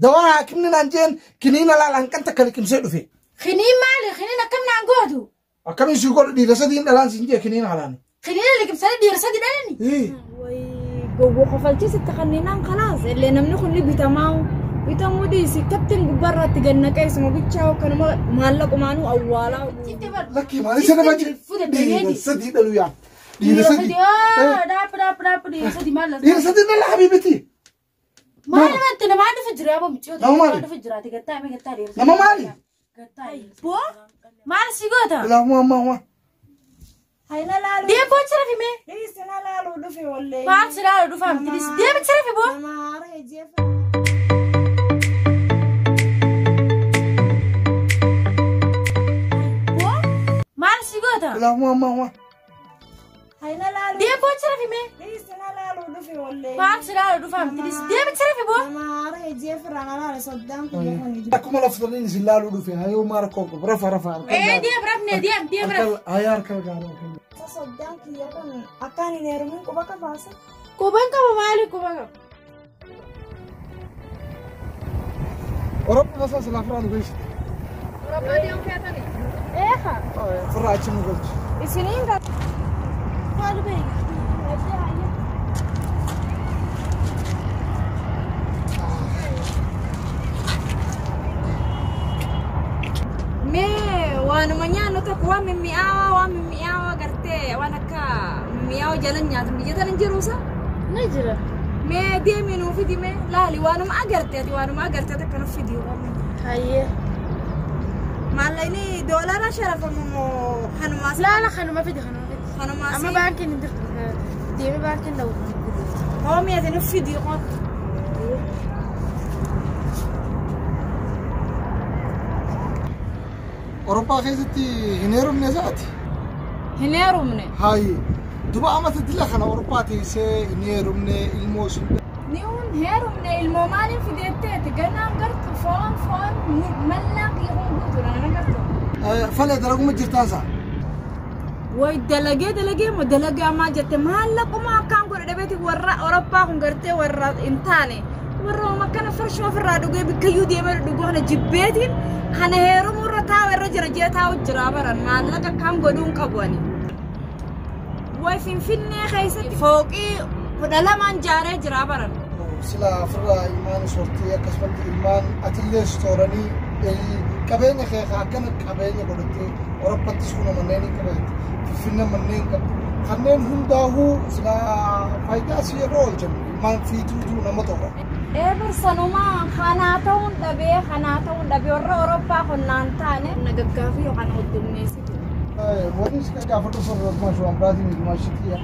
Dawaa haakimni naan jeen kiniina laal hanqan takka liqimsee dhufe. Kiniin maali? Kiniin akkam naan gootu? Akkamiin sii godhu dhiira sadiin dhalaan siin jee kiniina halaani. Kiniina liqimsanii dhiira sadi dhalani? Way gowwo kofalchiisitti kanniinaan kalaas illee namni kun ni bitamaa bitamuu dhiisi kattiin gubbaarraatti gannaqee isuma bichaa kanuma maallaqumaanuu awwaalaa. Lakkii maali isa nama jee dhiira sadii dhalu yaa. Dhiira sadii. Dhaabbi dhaabbi dhaabbi dhiira sadii maal las? Dhiira sadii dhala habiibiti. Maal namatti namaa dhufu jira aboo miccoo. Nama maali? Dhufu jiraati gattaa mee gattaa dhiira. Nama maali? Boo maal si goota? Ilaa ammaa ammaa. Hayna laalu. Deeboo jira fimee. Dhiisi na laalu dhufe wallee. Maal si laalu dhufa miti dhiisi. Deebi jira fi boo. Nama haara jeefa. Boo maal si goota? Ilaa ammaa ammaa. Hayna laalu. Deeboo jira fimee. Dhiisi na laalu dhufe wallee. Maal si laalu dhufa miti dhiisi. Deebi jira fi boo. Nama haara jeefa na laala soddaan kun kun. Akkuma laftaniin isin laaluu dhufe hayoo maara koo qabu rafa rafa. Ee deem rafne deem deem raf. Hayaa harka gaarii harka. Soddaan kiyya kun akkaan hin heerumin quba qabaasa. Quban qaba maali quba qaba? Oromoo masaa silaa firaa nu geessite. Oromoo deemu feetani. Eeha. Firraa achi nu galchi. Isiniin kan. Maal beeku? Mee waanuma nyaannu tokko waan mimmi'aawaa waan mimmi'aawaa gartee waan akka mimmi'aawaa jala nyaatan biyya tana hin jiruusa? Ni jira. Mee deemi nuu fidi mee laali waanuma agarte ati waanuma agarte akka nuuf fidi. Hayyee. Maallaqni doolaara sharafamu moo kanumaas? Laala kanuma fidi kanuma fidi. Kanumaas. Amma baankiin hin jirtu. Deemi baankiin dha'u. Hoomii ati nuuf fidi qofa. Oromoo keessatti hin heerumne isaati. Hin heerumne. Hayi. Duba amata dila kana Oromoo teessee hin heerumne ilmoo sun. Ni hun heerumne ilmoo maaliin fideetteeti gannaan gartu foon foon mallaa kiyya kun guutuudha nana gartu. Falee dalaguma jirtaansa. Way dalagee dalagee moo dalagaa maal jette maallaquma akkaan godhe dhabeeti warra Oroppaa kun gartee warra hin taane warra akkana farshoo ofirraa dhugee bikkayyuu deemee dhuguu kana jibbeetiin kana heerumuu irra taa'u irra jira jee taa'u jira baran maallaqa akkaan godhuu hin qabu ani. Way Finfinnee keessatti fooqii 12 jaaree jira baran. Silaa ofirraa ilmaan sortii akkasumatti ilmaan atillee sooranii qabeenya kee akkana qabeenya godhattee Oroppattis kun manneen hin qabatte Finfinnee manneen qabdi. Kanneen hundaa'uu silaa faayidaa si yeroo oolchan ilmaan fiituutu nama toora. Eebar sanumaa kanaa ta'uun dhabee kanaa ta'uun dhabee warra Oroppaa qonnaan taane na gaggaafii yookaan hoddummeessitu. Wanni si gaafadhu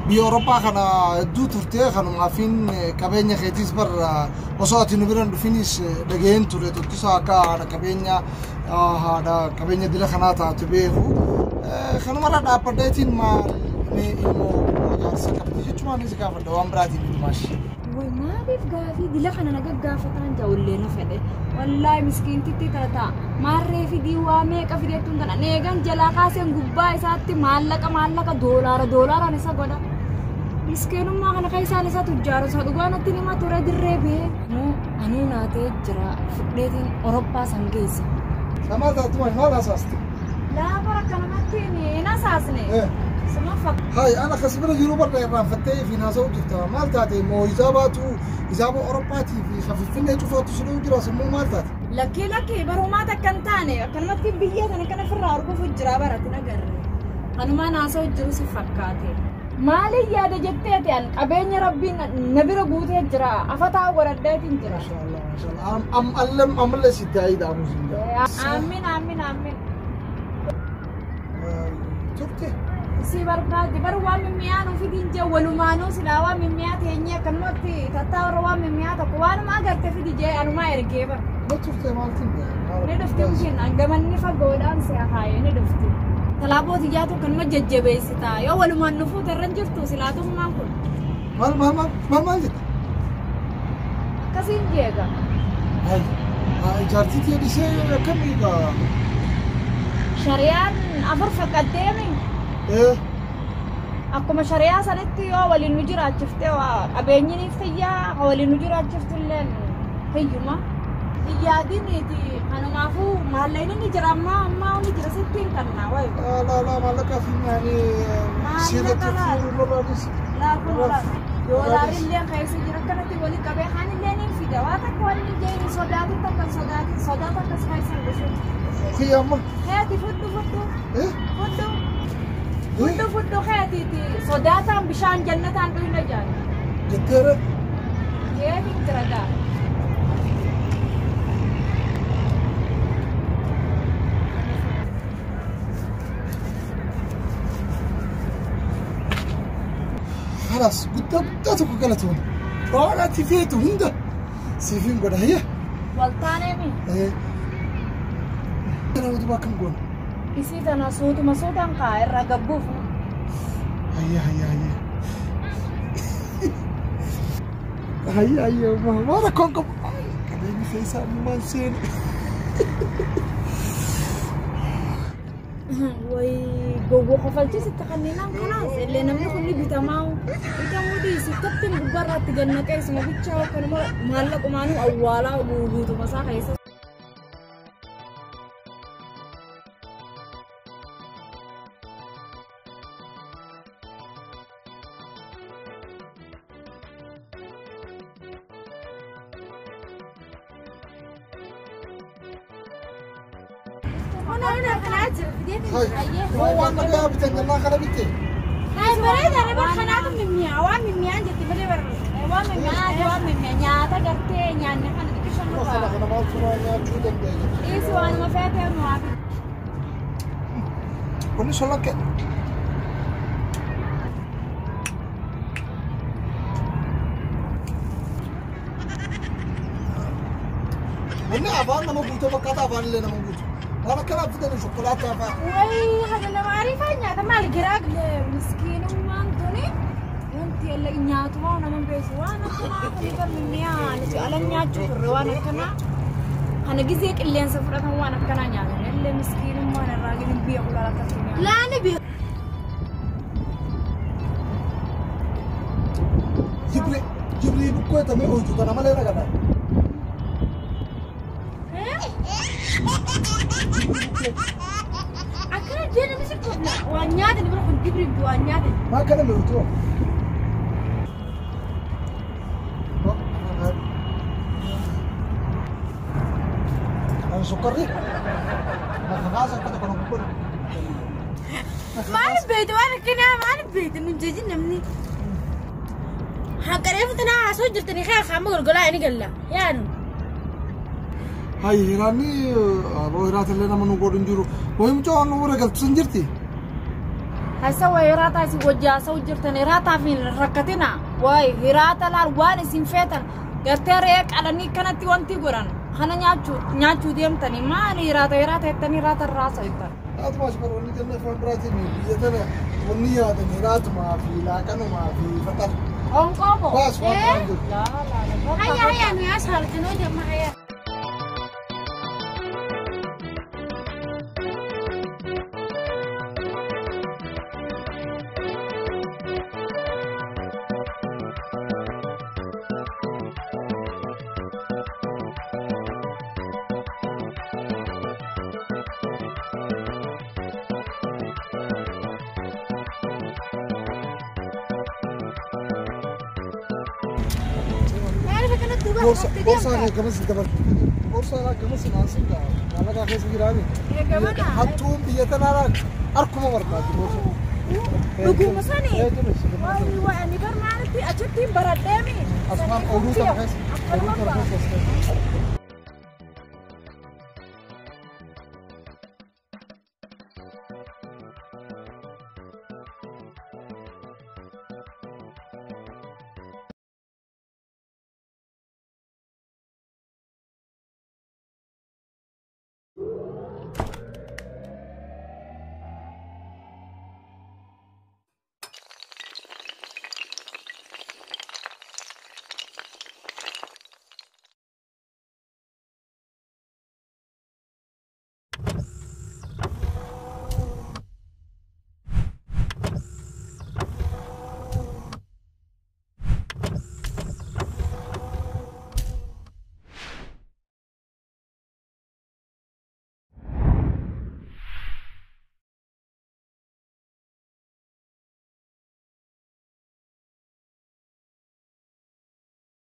biyya Oroppaa kana hedduu turtee kanumaafiin qabeenya keetiis barra osoo ati nu biraan dhufinis dhageen ture tokkisaa akka haadha qabeenya haadha qabeenya dila kanaa taatu beeku. Kanumarra dhaabbadheetiin maal mee ilmoo jaarsa qabdi jechuun si gaafadha waan biraatiin miti. Way maaliif gaafii dila kana na gaggaafataan jaawullee na fedhe. Wallaahi miskiintitti tata maarree fidii waa meeqa fideettuun tana eegan jalaa kaaseen gubbaa isaatti maallaqa maallaqa doolaara doolaaraan isa godha. Miskiinummaa kana keessaan isa tujjaaru isa dhugaa natti nima ture dirree bee. Anuu naatee jira fudheetiin Oroppaa san geessa. Samaa taatu maal haasaaste? Laafa akkanumatti hin hasaasne. Hai, ana kasbira jiru barra irraanfattee fi haasa'u jirta. Maal taate moo hisaabatu hisaaba Oroppaatii fi Finfinnee cufaatu si dhuu jira sammuu maal taate? Lakkii lakkii barumaata akka hin taane akkanumatti biyya kana kana ofirraa arguuf jira barate nagarre. Kanumaan haasa'u jiru si fakkaate. Maaliin yaada jetteeti an qabeenya rabbiin na bira guutee jira afataa godhadheetiin jira. Maashaallah maashaallah. Ammallee sitti haayi dhaamu siin jira. Aamin aamin aamin. Turte. Si barbaade bar waan mimmi'aa nuuf fidiin jee walumaanuu silaa waan mimmi'aa teenyee akkanumatti tattaawara waan mimmi'aa tokko waanuma agarte fidi jee anumaa ergee bar. Ma turte maaltiin? Ni dhufti mungkin gamanni fagoodhaan si haayee ni dhufti. Talaaboo xiyyaatu akkanuma jajjabeessita yoo walumaan nu fuute irra hin jirtu silaatummaan kun. Maal maal maal maal maal jetta? Akkasiin jeega. Hayi jaartii tiyya dhisee akkamii gaa? Shariyaan afur fakkatteemi. Akkuma shariyaa sanitti yoo waliin nu jiraachiftee qabeenyiniif fayyaa waliin nu jiraachiftu illee fayyuma. Yaadiniiti kanumaafuu maallaqni ni jira ammaa ammaa ni jira sitti hin kannaa wayi. La la maallaqa fi nyaani siirratti fuudhu. Laafuu doolaarillee keessa jira akkanatti wali qabee haanillee ni fida waa takka wanni jeeni sodaatu takka sodaatin sodaatu akkas keessa dhufu. Kiyya amma. Keeti fudhu fudhu. Fudhu. Fudhu fudhu keetiiti sodaataan bishaan jannataan dhuyna jaal. Jetteere. Keetiin jira gaa. خلاص قدام tokko galatoon waan ati feetu hunda siifin godha hayya. Waltaaneemi. Kana utubaa akkam goona? Isii tana suutuma suutaan kaa irraa gabbuuf. Hayya hayya hayya. Hayya hayya waan rakkoon qabu. Qabeenyi fe'isaa ammumaan seenu. Way gowwoo kofalchiisitti kanneenaan kanaas illee namni kun ni bitamaa bitamuu dhiisi kattiin gubbaarraatti gannaqee isuma bichaa akkanuma maallaqumaanuu awwaalaa guutuuma isaa keessa. هو انا جابت ان الله خربتي. هاي بريد انا برخناكم من مياه وان من مياه جت بلي بر Waan mimmi'aa waan mimmi'aa nyaata gartee nyaanni kana xiqqishan Kana kana maaltu waan nyaachuu dandeenya? Dhiisi waanuma feetee nuwaa fi. Kunni solokke. Wanni afaan nama guutuu fakkaata afaan illee nama guutu. Waan akkanaa fidanii shokkolaataa fa'aa. Wayi kana nama ariifaa nyaata maal giraa Miskiinummaan tuni wanti illee nyaatuma nama beeku waan akkanaa kun bar mimmi'aa nuti ala nyaachuu turre waan akkanaa kana gizee qilleensa fudhatan waan akkanaa nyaatan illee miskiinummaan irraa gadi beeku laala akkasii nyaata. Laani beeku. Jibri jibri bukkoo tamee hojjetu kana malee ragadha. Akkana jeena misi qofna waan nyaatan bira kun jibri waan nyaatan. Maa kana meetu? An sukkarri? Maqaasa akkana kana gubbaa. Maal beektu waan akkanaa maal beektu nun jejin namni. Haqaree futanaa haasoo jirtanii kaa qaama golgolaa inni galla yaanu. Hay hiraanni aboo hiraatillee nama nu godhu hin jiru. Wayi mucaa waan nu bira galtu sun jirti? Hasa wayi hiraataa isin wajji haasa'u jirtan hiraataaf hin rakkatina. Wayi hiraata laal waan isin feetan gartee re'ee qalanii kanatti wanti godhan kana nyaachuu deemtanii maali hiraata hiraata jettanii hiraata irraa haasa'u jettan. Haatumaa si bara wanni jennee afaan biraatiin biyya tana wanni yaadan hiraatumaa fi laaqanumaa fi faxar. Honqoobo. Baas waan ta'an jiru. Hayya hayya nu yaas halkanoo jamma hayya. Boorsaa gamas dabar. Boorsaa gamas naasin gaa. Maallaqa keessa jiraami. Hattuun biyya tanaa harkuma barbaaddi boorsaa. Dhuguma sani. Wayi wayi bar maalitti achitti baradheemi. Asumaan ooluu kana keessa. Ooluu kana keessa.